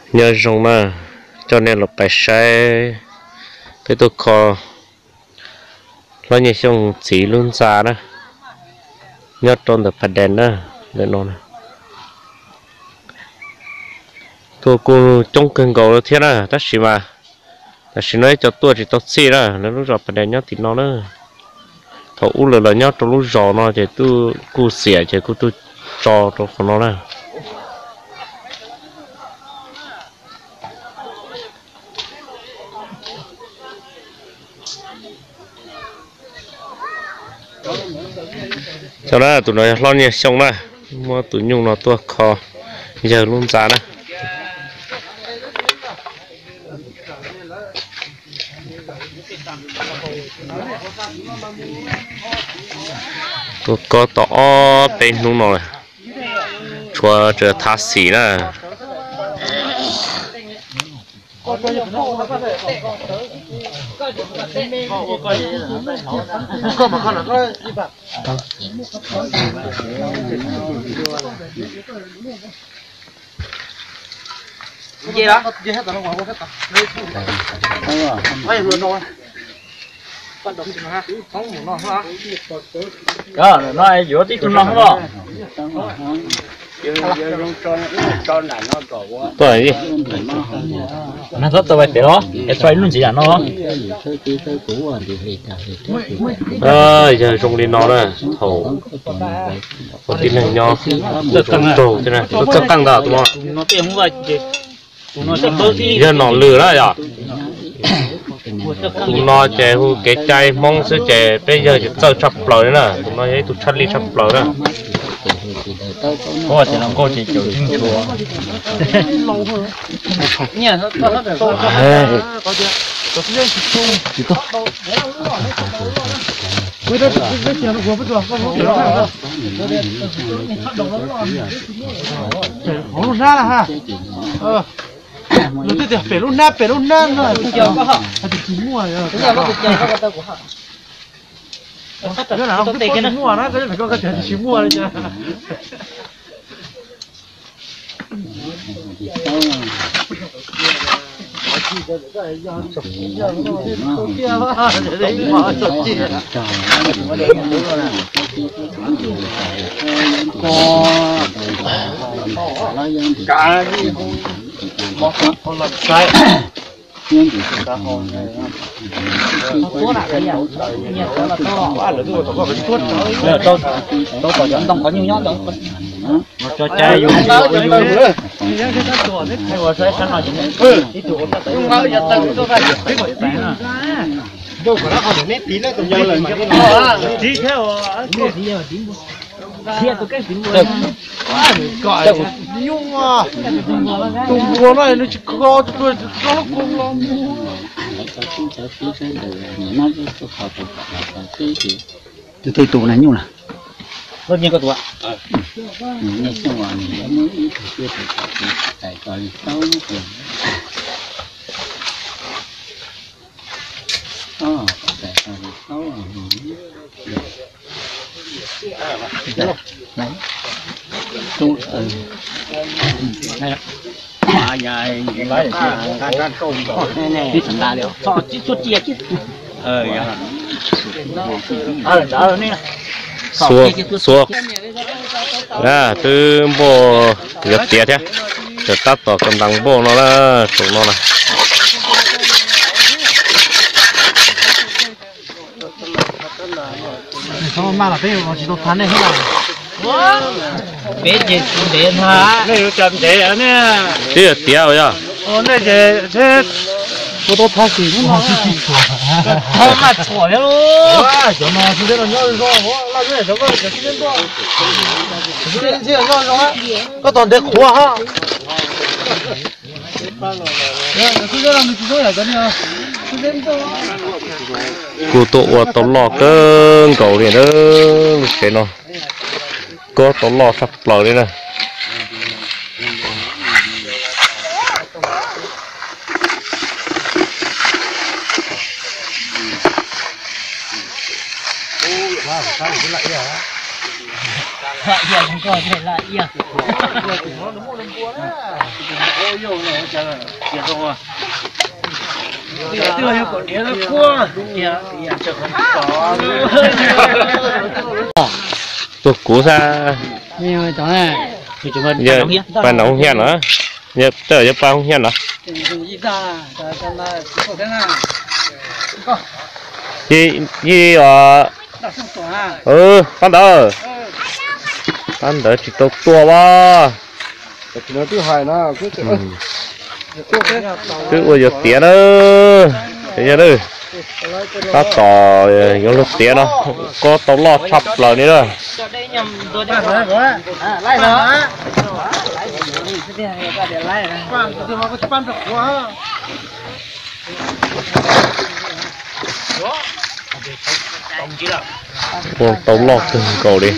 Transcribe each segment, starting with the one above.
Nyob zoo na, coj nej los pais saib peb tuaj kho Hlob Nyiaj Xyooj txiv lub ntxa na, nyob rau ntawm Pas Des na, ntawm no. Tuaj kuj coob kawg nkaus thiab na, tab sis mas tam sim no ib co tuaj tsis tau txhij na, lawv lub zos Pas Des nyob tim no na. Thaum ub lawv los nyob rau lub zos no ces kuj xiam ces kuj tuaj tso rau qhov no na. Cov na, tus no yog Hlob Nyiaj Xyooj na, muab tus nyuj no tuaj kho yawg lub ntxa na. Tuaj kob tau ob peb hnub no lawm, tshuav tseem thab xim na. No yuav tib tug no xwb los. Nag txhob tau vais pem los es tso ib lub ntxiv yam no. Yog zoo li no na, thaum ua tib neeg nyob raug thiab na, txawj qeej ntag tus no. Yog nom lwm na yom. Tus no ces hu kev cai Hmoob xwb ces peb yawg ces txawj tshaj plaws li na, tus no yog ib tug tshaj lij tshaj plaws na. Lub hnab na ha. Lawv twb tias pem lub hnab, pem lub hnab no, hais tias tsis muaj, muaj na, koj tias tsis muaj li cas. Tau tom cov ntoo qhov nyuj nyob ntawd. Tso cai yus ua yus. Ua saib sab no ces ib tug ua tau. Tus npua no nws tsis kho, tus npua tsis kho lub kua los. Tus twg tus na nyuj na? Lub nyiaj koj tus. Xua, xua. Twb npauj yuav tiav thiab, tseem tab tom kos ntas npauj no na, saum no na. Tsis tau thab nej. Peb ces tsis ntev ntag. Nej yuav cas ntev ne? Twb yuav tiav yog. Nej ces ua tau thab xim hnub no. Thab mas txhuam thiab lauj. Cov no xwb teb no nyob zoo, laj zeb cov koj cov xwb teb ntuj. Cov xwb teb ntshiab nyob zoo, koj tos ntev qhuav hab. Kuj tuaj ua tau loj kawg nkaus li na, lub tsev no kob tau loj tshaj plaws li na. Tus kuv xab, pab nov hia no, yog pab hia no. Yij os, pab ntawd, pab ntawd tsis tau tuaj as. Twb ua yuav tiav na, yog na, tab tom yuav luag tiav no, kob tau loj tshaj plaws li na. Ua tau loj kawg nkaus li.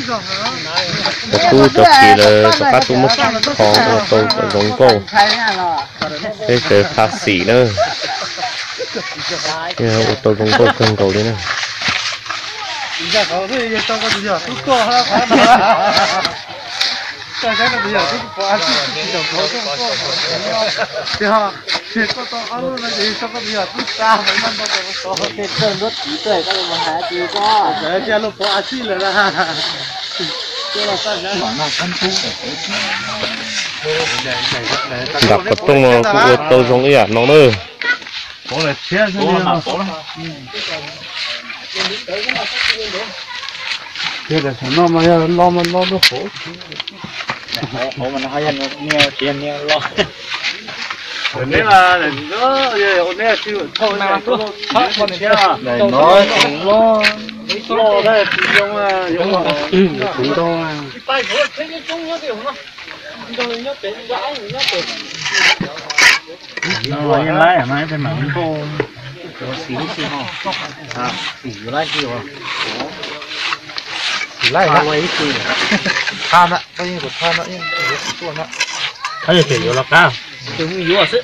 Cov tub cov ki lawv rov qab tuaj muab kho ua tau zoo nkauj. Peb sawv tha xim na. Ua tau zoo nkauj kawg nkaus li na. Nram qhov rooj no kuj ua tau zoo ib yam no na. Tias tam sim no mas yog lo mas lo rau hauv. Daim no tsis loj, loj tab tsis zoo, yuav ua tus ntoo. No yeej laib no, peb mam nkauj, xim yuav laib tsis ua, xim laib ua ib tug, tha na, koj yeej tus tha no, yuav tsis tuaj na. Qhov yog tias yuav los qab, tus yuav xwb.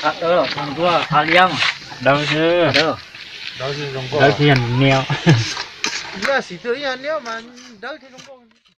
Dawb los tag ntua qab liab, dawb xwb, dawb xwb yog niam. Yog xim twg yog niam mas dawb thiaj zoo nkauj.